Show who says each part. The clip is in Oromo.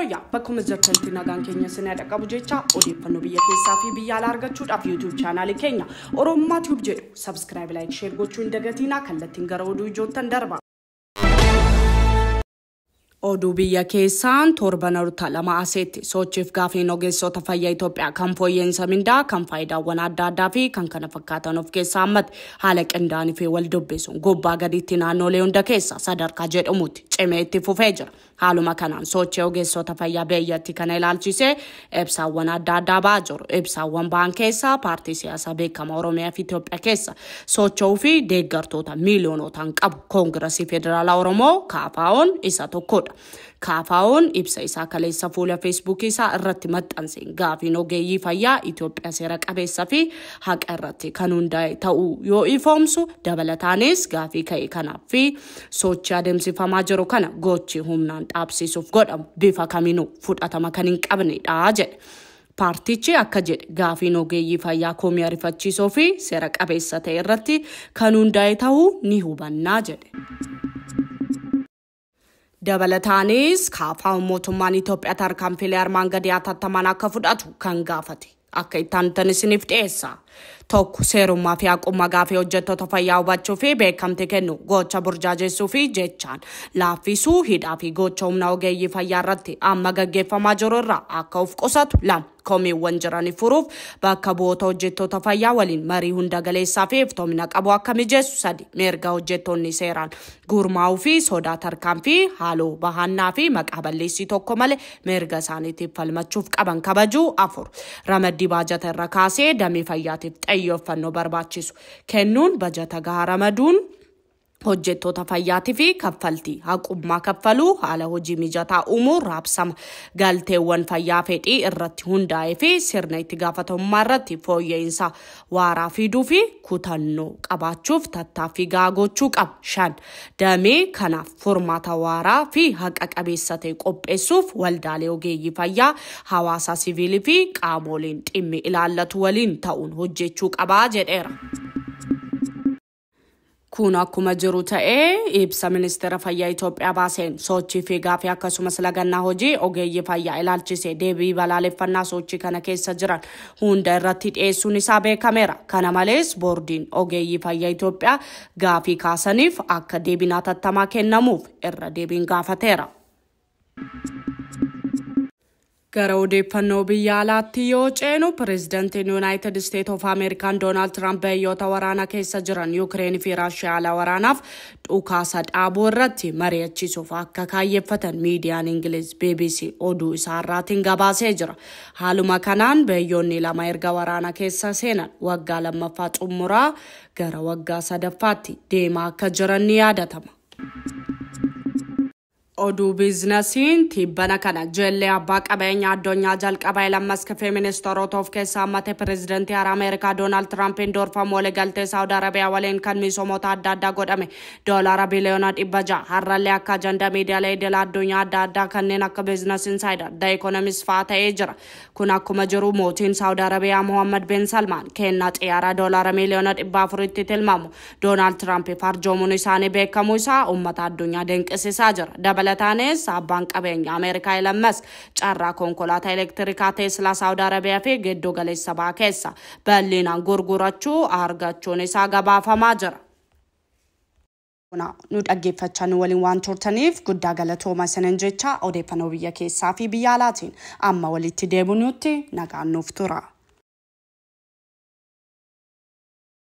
Speaker 1: Yooyyaa bakkuma jirtanitti nagaan keenya isin qabu jecha odeeffannoo biyya keessaa fi biyya alaa argachuudhaaf YouTube chaanaalii keenya Oromummaa Tube jedhu subscribe, like, share gochuu hin dagatinaa. Kallattiin gara oduu ijoottan darba. Oduu biyya keessaan torban 2 aseetti sochiif gaafiin ogeessota fayyaa Itoophiyaa kan fooyya'insa mindaa, kan faayidaawwan adda addaa fi kan kana fakkaatan of keessaa hammate haala qindaa'anii fi wal dubbisuun gubbaa gaditti naannolee hunda keessa sadarkaa jedhamutti cimee itti fufee jira. Haaluma kanaan sochii ogeessota fayyaa biyyattii kana ilaalchisee ibsaawwan adda addaa ba'aa jiru. Ibsaawwan ba'an keessaa paartii siyaasaa beekamaa Oromiyaa fi Itoophiyaa keessa socho'uu fi deeggartoota miiliyoonotaan qabu Koongirasii Federaalaa Oromoo KFO'n isa tokkodha. KFO'n ibsa isaa kaleessa fuula Feesbuukii isaa irratti maxxanseen gaafiin ogeeyyii fayyaa Itoophiyaa seera qabeessa fi haqa irratti kan hundaa'e ta'uu yoo ifoomsu, dabalataanis gaafii ka'e kanaaf fi sochii adeemsifamaa jiru kana gochi humnaan dhaabsisuuf godhamu bifa kamiinuu fudhatama kan hin qabnedha jedhe. Paartichi akka jedhe gaafiin ogeeyyii fayyaa komii ariifachiisoo fi seera qabeessa ta'e irratti kan hundaa'e ta'uu ni hubannaa jedhe. Dabalataanis KFO'n mootummaan Itoophiyaa tarkaanfilee armaan gadii hatattamaan akka fudhatu kan gaafate akka itti aanutan isiniif dhiyeessa. 1. Seerummaa fi haqummaa gaafii hojjettoota fayyaa hubachuu fi beekamtii kennu, gocha burjaajeessuu fi jechaan laaffisuu, hidhaa fi gocha humna ogeeyyii fayyaa irratti amma gaggeeffamaa jiru irraa akka of qusatu. 2. Komiiwwan jiranii furuuf bakka bu'oota hojjettoota fayyaa waliin marii hunda galeessaa fi iftoomina qabu akka mijeessu. 3. Mirga hojjettoonni seeraan gurmaa'uu fi sodaa tarkaanfii haaloo bahannaa fi maqaa balleessii tokko malee mirga isaaniitiif falmachuuf qaban kabajuu. 4. Ramaddii baajata irra kaasee damee fayyaatiif xiyyeeffannoo barbaachisu kennuun bajata gahaa ramaduun hojjettoota fayyaatii fi kaffaltii haqummaa kaffaluu, haala hojii mijataa uumuu, raabsama galteewwan fayyaa fedhii irratti hundaa'ee fi sirna itti gaafatamummaa irratti fooyya'insa waaraa fiduu fi kutannoo qabaachuuf tattaaffii gahaa gochuu qaba. 5. Damee kanaaf furmaata waaraa fi haqa qabeessa ta'e qopheessuuf waldaalee ogeeyyii fayyaa, hawaasa siviilii fi qaamoleen dhimmi ilaallatu waliin ta'uun hojjechuu qabaa jedheera. Kun akkuma jiru ta'ee ibsa ministeera fayyaa Itoophiyaa baaseen sochii fi gaafii akkasumas lagannaa hojii ogeeyyii fayyaa ilaalchise deebii balaaleffannaa sochii kana keessa jiran hunda irratti dhiyeessuun isaa beekameera. Kana malees boordiin ogeeyyii fayyaa Itoophiyaa gaafii kaasaniif akka deebiin hatattamaa kennamuuf irra deebiin gaafateera. Gara odeeffannoo biyya alaatti yoo ceenu, pireezidantiin Yuunaayitid Isteet of Ameerikaan Doonaald Tiraamp biyyoota waraana keessa jiran Yuukireen fi Raashiyaa ala waraanaaf dhukaasa dhaabuu irratti mari'achiisuuf akka kaayyeeffatan miidiyaan Ingiliz BBC oduu isaarraatiin gabaasee jira. Haaluma kanaan biyyoonni lama erga waraana keessa seenan waggaa lammaffaa xumuraa gara waggaa sadaffaatti deemaa akka jiran ni yaadatama. Oduu biizinasiin tibbana kana jeellee abbaa qabeenyaa addunyaa jalqabaa Elon Musk fi ministeerota of keessaa hammate pireezidantii haaraa Ameerikaa Doonaald Tiraampiin doorfamu waliigaltee Saawud Arabiyaa waliin kan misoomota adda addaa godhame doolaara biliyoona 600 har'allee akka ajandaa miidiyaalee idil addunyaa adda addaa kanneen akka Business Insider, The Economist fa'aa ta'ee jira. Kun akkuma jiru mootiin Saawud Arabiyaa Mohammad bin Salmaan kennaa xiyyaara doolaara miliyoona 400tti tilmaamu Doonaald Tiraampiif arjoomuun isaanii beekamuu isaa uummata addunyaa dinqisiisaa jira. Dabalataanis abbaan qabeenya Ameerikaa Elon Musk carraa konkolaataa elektirikaa Teeslaa Saawud Arabiyaa fi giddu galeessa bahaa keessa bal'inaan gurgurachuu argachuun isaa gabaafamaa jira. Nu dhaggeeffachaa nu waliin waan turtaniif guddaa galatooma isinin jecha odeeffannoo biyya keessaa fi biyya alaatiin amma walitti deebinutti nagaan nuuf tura.